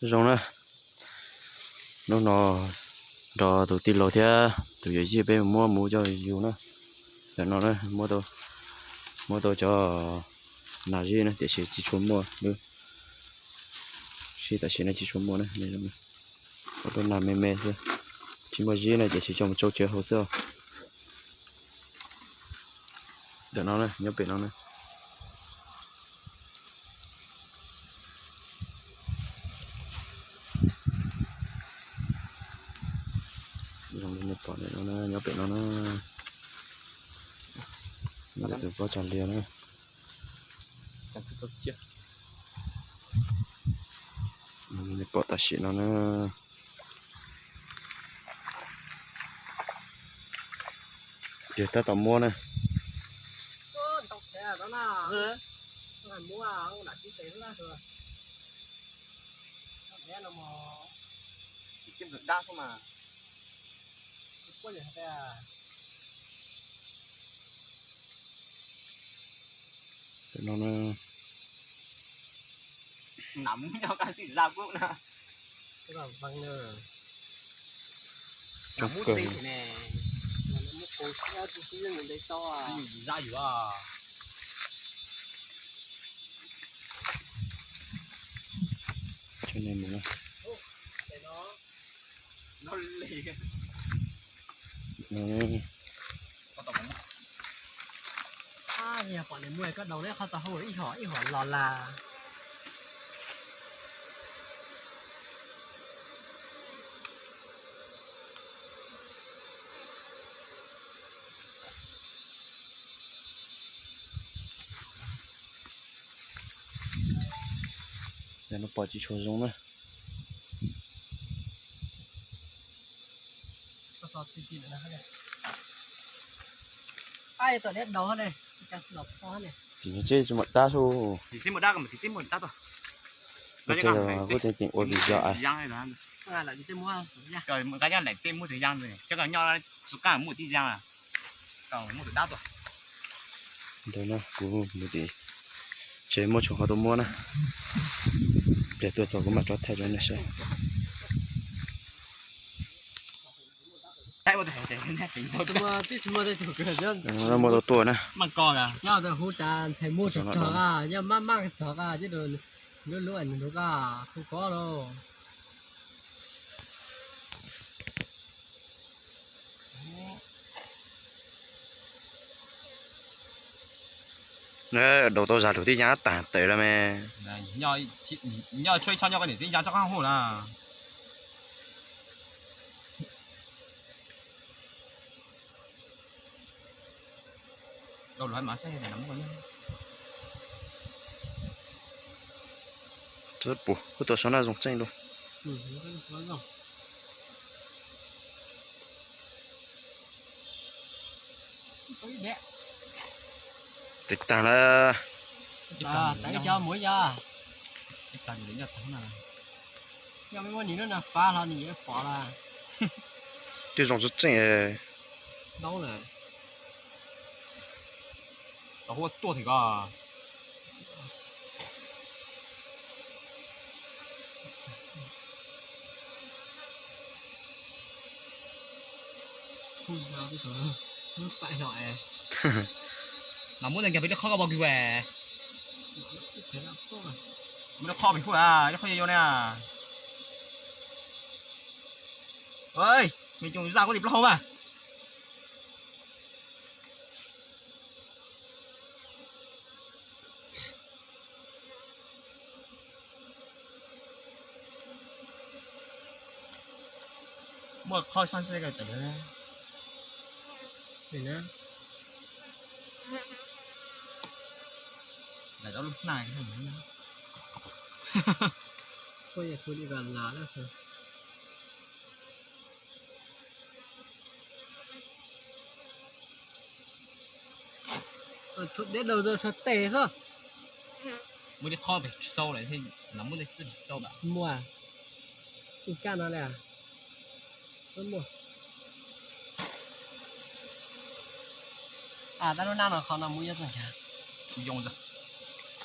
Zoo na, hnub no nrog tus tij laug thiab tus yawm yij peb muab muv coj yug na. Ntawm no na, muab tau cov nas zib na tiam sis tsis tshua muaj, sib tam sim no tsis tshua muaj na. Ua rau nas me me xwb, tsis muaj zib na tiam sis coj mus tsau tsev hau xwb os. Ntawm no na, nyob pem no na. Zoo li nej pom ntawm no na, nyob pem no na. Nyob ntawm tus pob tsag liag na. Nej pom tam sim no na. Yog tab tom muab na. Ntawm no na. Kab kawg. Coj nej mus na. Yog pom niam muaj koj daus neb qhov txo hauj ib hom ib hom los las. Yog no pom tsis tshua zoo na. Tim tseb tsis muaj dab su. Tim tseb muaj dab, tim tseb muaj dab tuaj. Kuj tseem ua vim yog. Ntawd na kuv mus tim, ces muaj tshuav qhov tuaj muab na. Pliag tuaj txog kuv mam rov thaij rau nej saib. Muaj tau tuaj na. Daus tau zas lub tib yas tag tawm lawm me. Nyob tshuav ib txhia nyob koj niam tib yas tsob qab hauj na. Tsis pum, kuj tuaj saum no zoo tseeb dua. Tiv tag lawm. Twb zoo tseeb tseeb. Tau hu tuaj thiab ko. Mas muab ntawd nkag pem lub qhov ko pov kws. Muab lub qhov pem huaj, lub qhov yuav yuav na. Me coom zaj kuj tim plaub hau mas. Muaj qhov sab sab ko tawm lawm. Lawv lub hnab. Deb daus zoo sab tes xwb. Muaj ib qho pem sau lawm thiab, muaj ib txij pem sau lawm. Muaj. Ib kab no li. Tab lub hnab no qhov no muaj ib txoj nkag. Kuv yoo zog.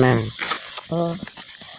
no na.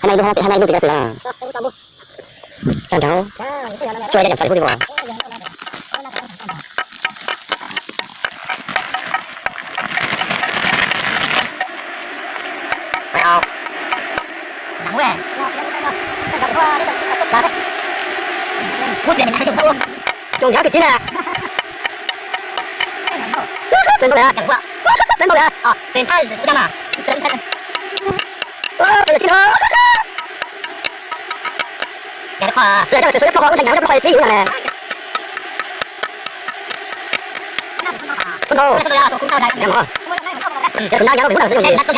Hai nay lub, hai nay lub tias xwb na. Tag nrho. Tsuas yog yam txom li kuj li as. Coob yam kwv tij na. Txawv npaum li, txawv npaum li. Txawv tib no. Txawv tib no, txawv tib no, tib no. Tus no yog tus no yog tus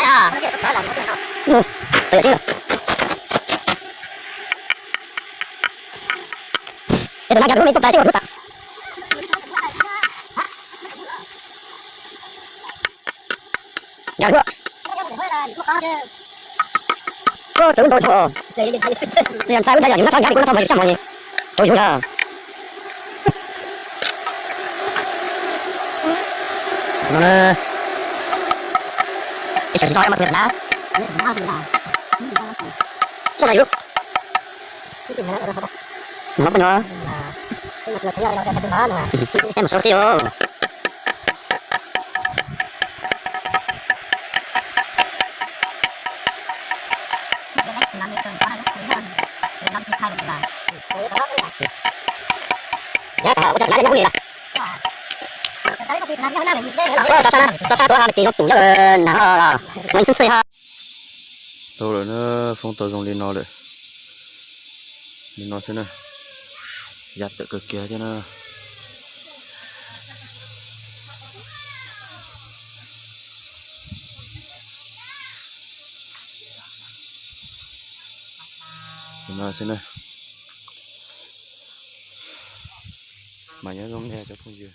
no. Es tus no yog tus lub me tuaj pais txij ua hnub tas. Nkag huaj. Koj txawv ntau dhau. Txawm ntxhais ntxhais yog nyob rau nrab li kuj nyob rau mos tsis tshaj mos li. Tau yus yog. No na. Ib sawv tsis txog mas tus na. Txog na yus. No poj nyob. Em mus sau txij os. Nyab tas ua cas nab nyob ub li na. Tso sab, tso sab tuav ha, tis zoo tus nyob na, mus xwb xwb ha. Tau lawm na, foob tau zoo li no lawm. Li no xwb na, yam tawm kawg kiag thiab na. Li no xwb na, mas nyob zoo nej cov phooj ywg.